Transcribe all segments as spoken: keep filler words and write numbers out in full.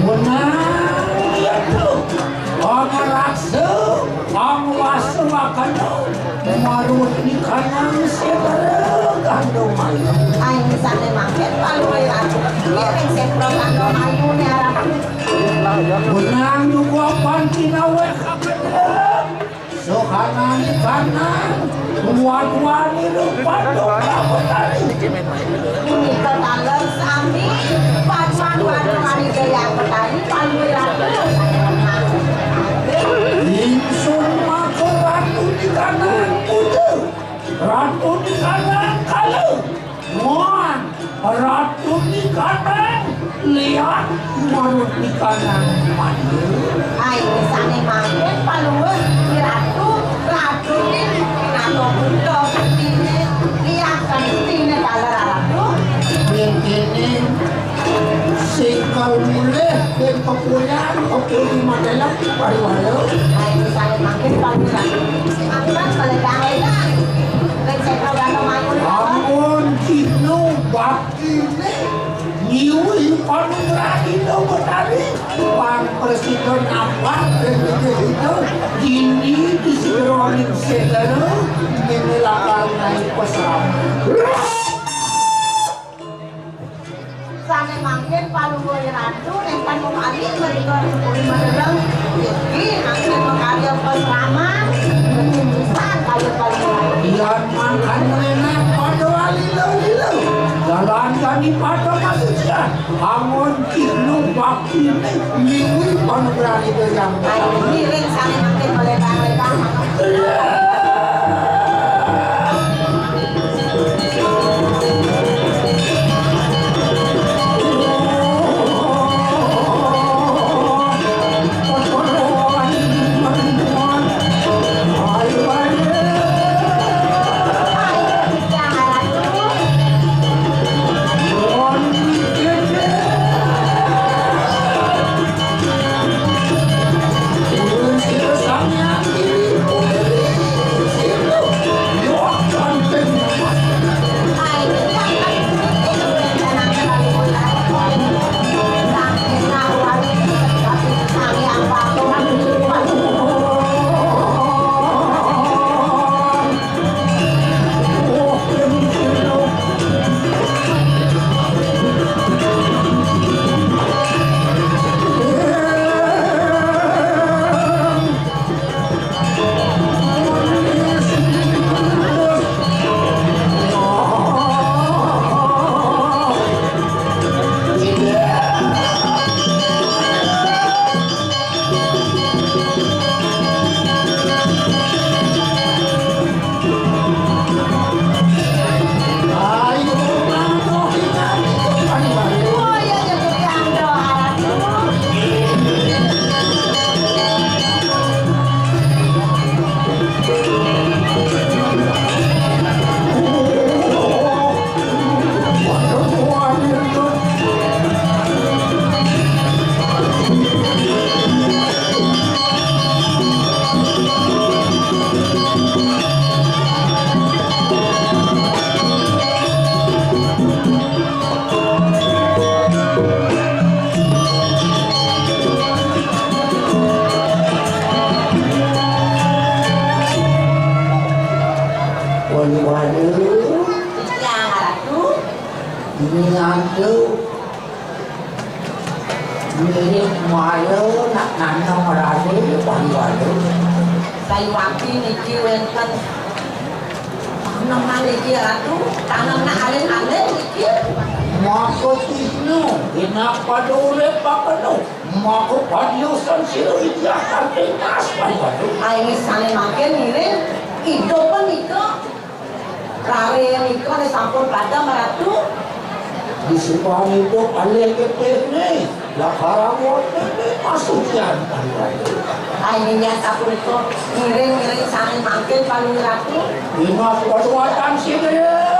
Menang, iya tuh. Pangraksa, pangwasa wakana, marut nikanang sedera gandong ayu. Aing sané mangkin palué ratu, ngiring sedera gandong ayu né arang. Menang juga panci nawé kakana. Sohana nikanang, dua-duani rupa dong. Punika taler sami, paduan-paduan Ida Hyang Betari, palué ratu. Ingsun maka ratu nikanang puja, ratu nikanang kala. Muan, ratu nikanang liat, manut nikanang manja. Ai, sané mangkin paluwih Ki Ratu, ratu ning pinaka buta buktiné, liat kan buktiné kaler ratu. Mingkining singkal mulih, ben pepuyan, pepuli matelek, pariwara. Ai, sané mangkin paluwih ratu. Angkat, paledang-ledang. Ring sétra gana mayun. Amun cihna bak Iné nyiwi panugrahan Ida Betari, pang prasida nambah ring Ida, dini di sajeroning segara, dini lakar naik pesawat. Sané mangkin paluwih ratu, nénten mumali mrika ring puri Madereng. Niki mangkin makarya pasraman, pisan kayun paluwih ratu. Yan mangkana mémé pada walila-lila. Dalan kami pada masucian. Amun cihna baktiné nyiwi panugrahan Ida Hyang. Ayo, ngiring sané mangkin maledang-ledang. Waduh, waduh. Yang Ratu. Ini Ratu. Mirip maya nak nanam rane, waduh, waduh. Sayuwakti niki wénten taneman niki, Ratu. Taneman alit-alit niki. Maka Wisnu, enak pada urip apa no? Maka padiusan sira Widya Kartika Swayaga. Ayo sané mangkin ngiring idup menika. Rare nika né sampun padam, Ratu. Disumpah idup alih getihné, lah karawon né pasucian. Ayo sapunika ngiring-ngiring sané mangkin paling, Ratu. Dimas pasuwatan sira.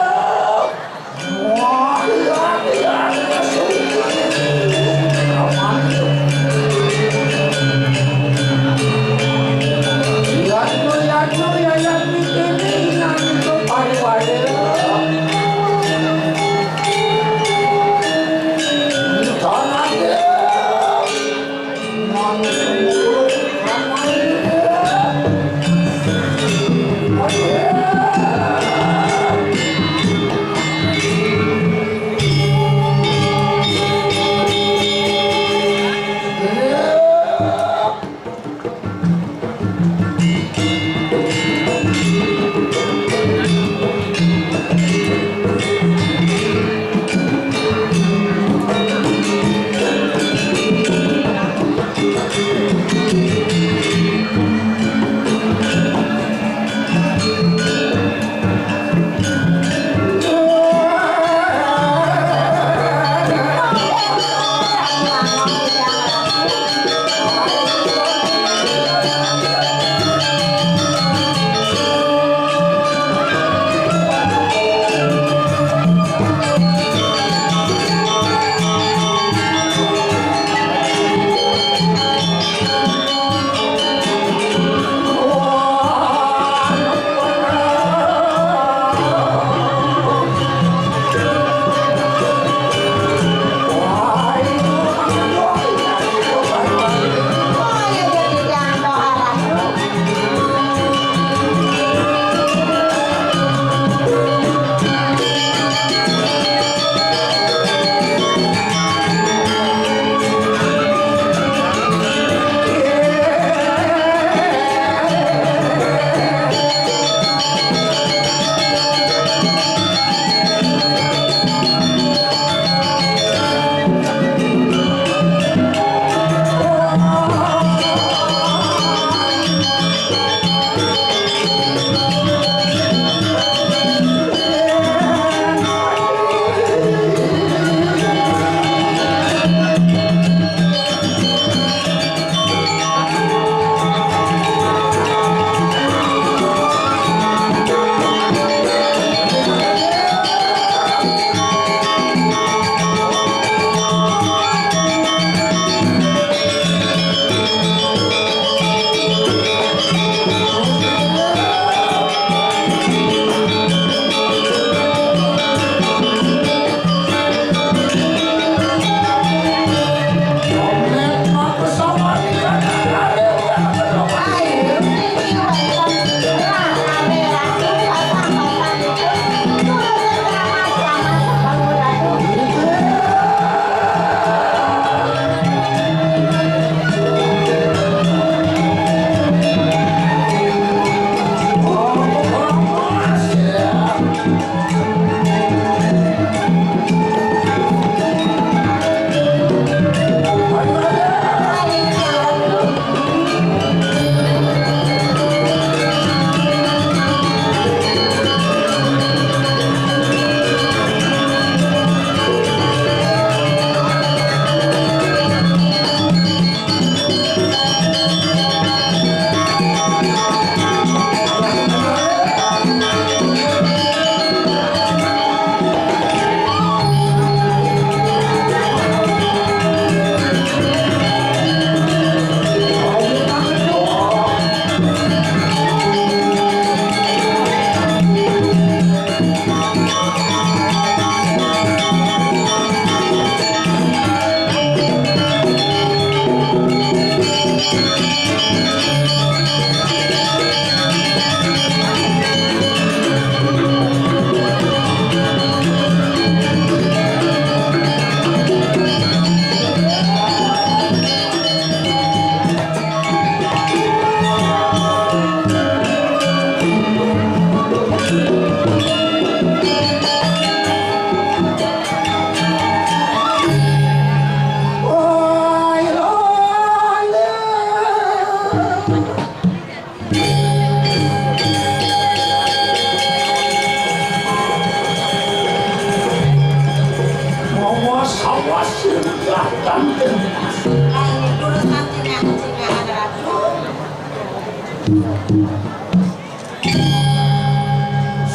Lain urusan cingak-cingakan Ratu.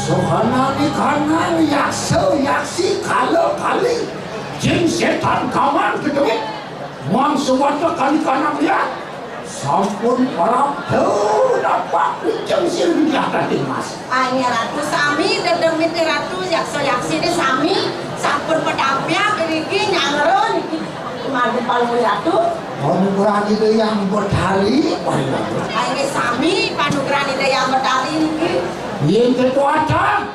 Sohanané kanang yaksa yaksi kala kali, jin sétan kamar kedemit, mangsa watek kali kanang liat, sampun prapta napak wijeng sira Diah Gading Mas. Ané Ratu sami dedemit Ratu yaksa yaksiné sami sampun padampyang niki nyangron niki. Madu Palungguh Ratu. Panugrahan Ida Hyang Betari, Palungguh Ratu. Ané sami panugrahan Ida Hyang Betari niki. Yén kekuatan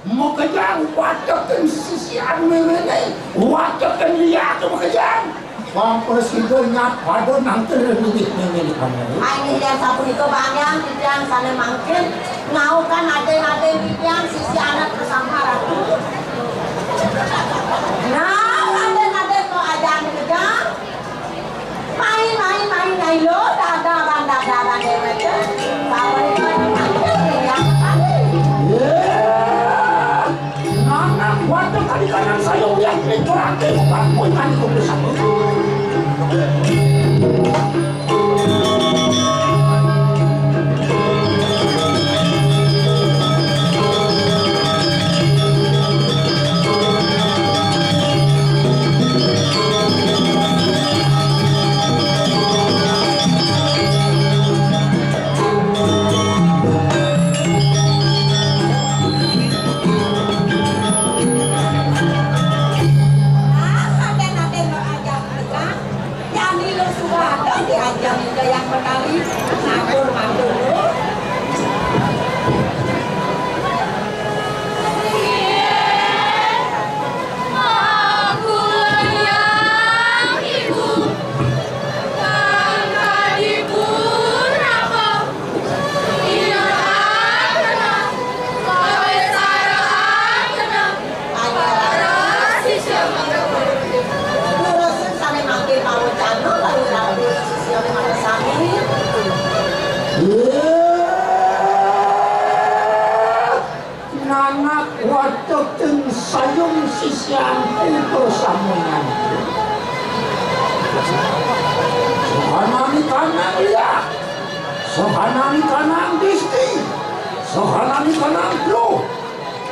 makejang watekin sisian méméné, watekin liat makejang. Pang prasida nyat pada nangkil wiwit méméné kamu. Ané yén sapunika banyang titiang sané mangkin ngaukan adén-adén titiang sisi anak kesampa Ratu. Nah, adén-adén kok ajang makejang. Main, main, main, main lo, dadaran, dadaran déwék. Sampun. Anak waduh kali kanan saya lihat ning traktir bangkun kan kudu satu. Jani lu suwada diajeng Ida Hyang Betari, matur-matur lu. Terus sané mangke pawecana kali rabi sisiane mangke sami. Nanak wateking sayung sisianku bersama nganti. Sohanani kanang liak, sohanani kanang disti, sohanani kanang pluh.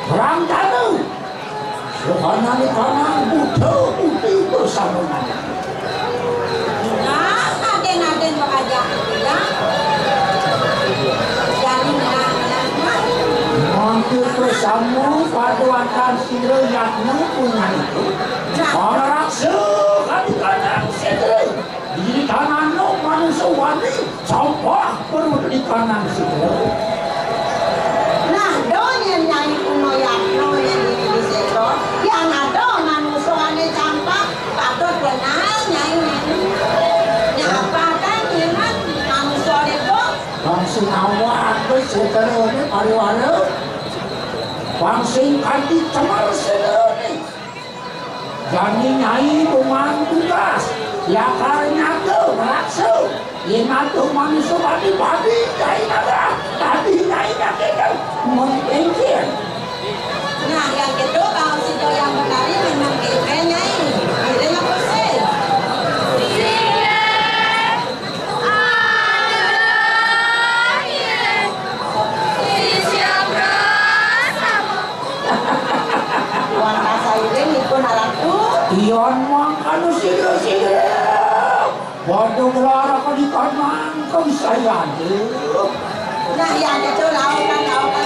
Perang tanu. Sohanane kanang Buddha Putih bersama nana. Nah, aden-aden bakajang ya. Jadi menang-menang. Mangke bersama paduatan sira yatna punyan itu. Nah. Para raksa kami kanang sira. Di tanah no manusia wani. Coba perlu dikanang sira. Nah, do yen Nyai Puno Yatno yen iki diseka, yen ada manusa ane campak, patut wenang Nyai ngene. Nyapa kan yen manusa niku? Bang sing awak wis seterone pariwara. Bang sing kanthi cemar sedene. Jani Nyai Bumang tugas, lakar nyaga, raksa. Yen adoh manusa pati-pati, Nyai nabrak. Tadi Nyai nyakitan, mun pingkir. Nah, yang kedua, kalau si Joyang Betari memang kengken, Nyai. Akhirnya pusing. Wan rasa iring ipun aratu. Iyon mangkana sira-sira. Padha gelar kadikan mangkem sayane. Nah, yang itu lautan, lautan